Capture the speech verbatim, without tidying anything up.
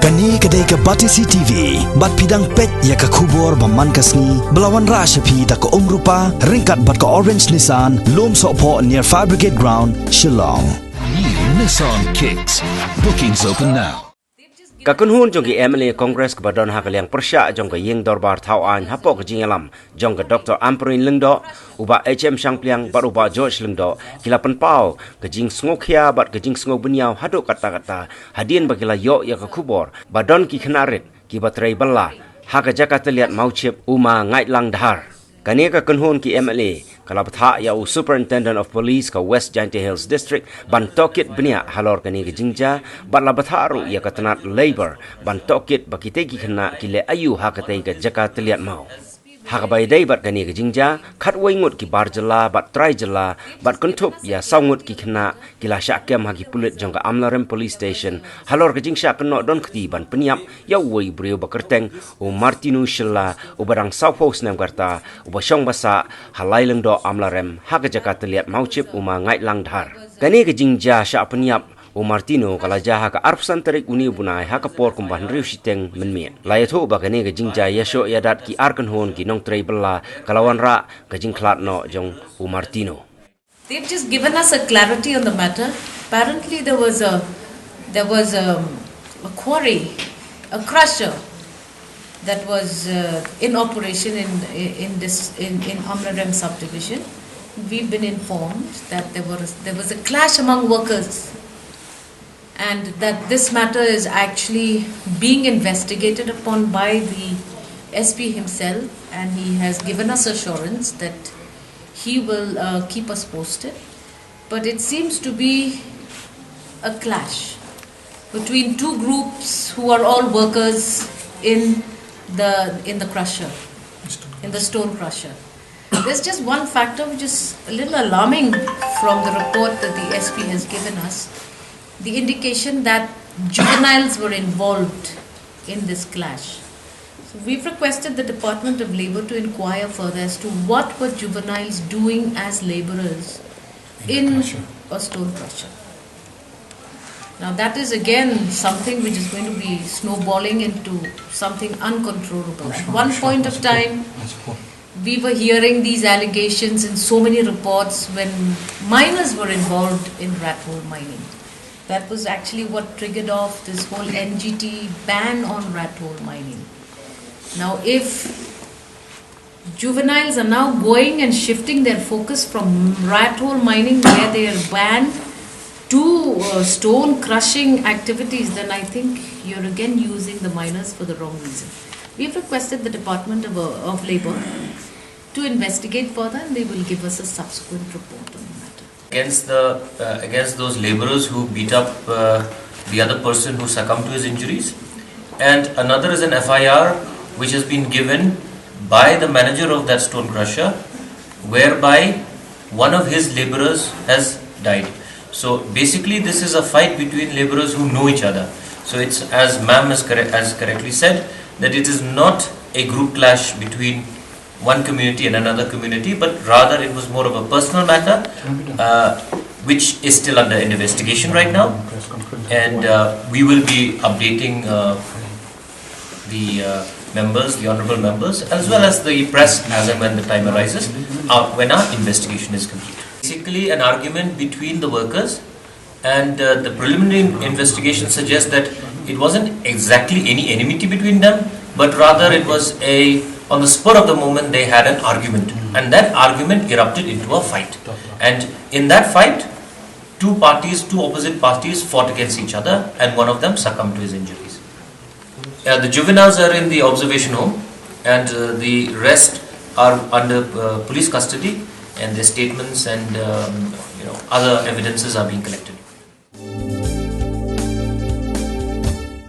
Kane ka dei ka Batesi T V, bad phi dang peit ïa ka khubor ba man ka sngi, ba la wanrah sha phi da ka Umrupa, ryngkat bad ka Orange Nissan, Lumsohphoh near Fire Brigade Ground, Shillong. New Nissan Kicks. Bookings open now. Ka kynhun jong ki M L A Congress kaba don ha ka liang pyrshah jong ka ïing dorbar thaw aiñ hapoh ka jingïalam jong ka Doctor Ampareen Lyngdoh, u Bah H M Shangpliang bad u Bah George Lyngdoh, ki la pynpaw ka jingsngewkhia bad ka jingsngewbynñiaw haduh katta katta, hadien ba ki la ïoh ïa ka khubor ba don ki khynnah rit kiba trei bylla ha ka jaka tylliat Mawchip Uma Ngaitlang Dhar. Kane ka kynhun ki M L A ka la bthah ïa u Superintendent of Police ka West Jaintia Hills District ban tohkit bniah halor kane ka jingjia, bad la bthah ruh ïa ka tnat Labour ban tohkit ba kitei ki khynnah ki leh aïu ha katei ka jaka tylliat maw. Ha kaba ïadei bad kane ka jingjia, khatwei ngut ki bar jylla bad trai jylla bad kynthup ïa saw ngut ki khynnah ki la shah kem ha ki pulit jong ka Amlarem Police Station halor ka jingshah kynnoh don kti ban pynïap ïa uwei u briew ba kyrteng u Martino Shylla, uba dang sawphew snem ka rta, uba shong ba sah ha Lailyngdoh Amlarem ha ka jaka tylliat Mawchip Uma Ngaitlang Dhar. Kane ka jingjia shah pynïap u Martino ka la jia ha ka arphew san tarik une u bnai ha ka por kumba hynriew shiteng mynmiet. La ïathuh ba kane ka jingjia ïashoh ïadat ki ar kynhun ki nongtrei bylla ka la wanrah ka jingkhlad noh jong u Martino. They've just given us a clarity on the matter. Apparently, there was a there was a, a quarry, a crusher that was uh, in operation in in this in in Amlarem subdivision. We've been informed that there was there was a clash among workers, and that this matter is actually being investigated upon by the S P himself, and he has given us assurance that he will uh, keep us posted. But it seems to be a clash between two groups who are all workers in the in the crusher, in the stone crusher. There's just one factor which is a little alarming from the report that the S P has given us, the indication that juveniles were involved in this clash. So we've requested the Department of Labour to inquire further as to what were juveniles doing as labourers in a stone crusher. Now that is again something which is going to be snowballing into something uncontrollable. At one point of time, we were hearing these allegations in so many reports when minors were involved in rat hole mining. That was actually what triggered off this whole N G T ban on rat hole mining. Now, if juveniles are now going and shifting their focus from rat hole mining, where they are banned, to uh, stone crushing activities, then I think you're again using the minors for the wrong reason. We've requested the Department of, uh, of Labour to investigate further, and they will give us a subsequent report on the matter. Against the uh, against those laborers who beat up uh, the other person who succumbed to his injuries, and another is an F I R which has been given by the manager of that stone crusher, whereby one of his laborers has died. So basically, this is a fight between laborers who know each other. So it's, as ma'am has, correct, has correctly said, that it is not a group clash between one community and another community, but rather it was more of a personal matter, uh, which is still under investigation right now. And uh, we will be updating uh, the uh, members, the honorable members, as well as the press as and when the time arises, uh, when our investigation is complete. Basically, an argument between the workers, and uh, the preliminary in- investigation suggests that it wasn't exactly any enmity between them, but rather it was a, on the spur of the moment, they had an argument. And that argument erupted into a fight. And in that fight, two parties, two opposite parties fought against each other, and one of them succumbed to his injuries. Uh, the juveniles are in the observation home, and uh, the rest are under uh, police custody, and their statements and um, you know, other evidences are being collected.